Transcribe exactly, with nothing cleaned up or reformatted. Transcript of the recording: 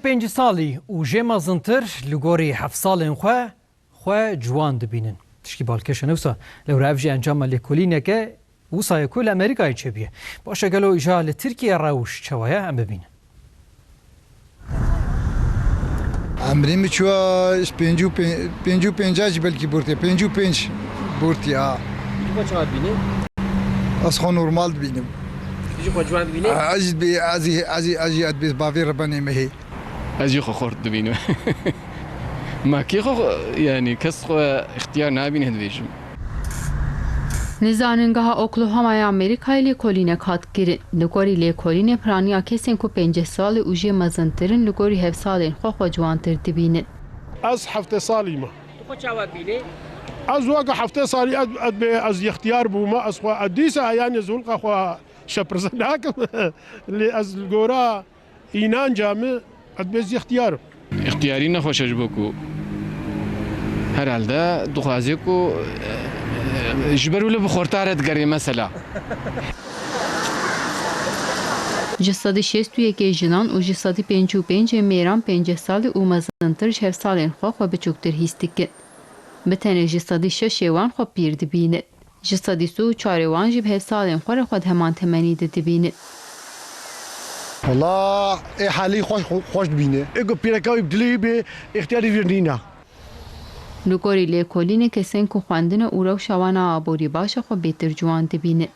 Pêncî salî û jê mezintir li gorî heft salên xwe, xwe ciwan dibînin. Tişkî balkêş e ne wisa, lewra ev jî encama lêkolîneke wisa ye ku li Amerîkayê çêbûye. Baş e, gelo îja li Tirkiyê rewş çawa ye? Em bibînin. Emrê min çûya ji pêncî û pê-, pêncî û pênca jî belkî bortiye, pêncî û pênc bortiye ha. Tu xwe çawa dibînî? Ez xwe normal dibînim. Tu jî xwe ciwan dibînî? Ez jî dibî-, ez jî, ez jî, ez jî ez dibê bavê rebenê me hê. Ez jî xwe xort dibînim. Ma kê xwe, yanî kes xwe ixtiyar nabîne dibêjim. Li Zanîngeha Oklahomaya Amerîkayê lêkolînek hat kirin. Li gorî lêkolînê piraniya kesên ku pêncî salî û jê mezintir in li gorî heft salên xwe xwe ciwantir dibînin. Ez heftê salî me. Tu xwe çawa dibînî? Ez weke heftê salî ez, ez bê, ez ixtiyar bûme, ez xwe, ez dîsa, yanî ez hilqa xwe şepirze nakim. Lê ez li gora înanca min, ez bê zî ixtiyar im. Îxtiyarî nexweş e ji bo ku herhalde dixwaze ku, e, e, ji ber wilo bi xortare digerê mesela. Ji sedî şêst û yekê jinan û ji sedî pêncî û pêncê mêran pêncî salî û mezintir ji heft salên xwe xwe biçûktir hîs dikin. Bi tenê ji sedî şeşê wan xwe pîr dibînin. Ji sedî sê û çarê wan jî bi heft salên xwe re xwe di heman temenî de dibînin. Wela ê halî xweş, xweş dibîne. Ê ku pîreka wî bi dilê wî bê, îxtiyarî vîr nîne. Li gorî lêkolînê kesên ku xwendine û rewşa wan a aborî baş e xwe bêtir ciwan dibînin.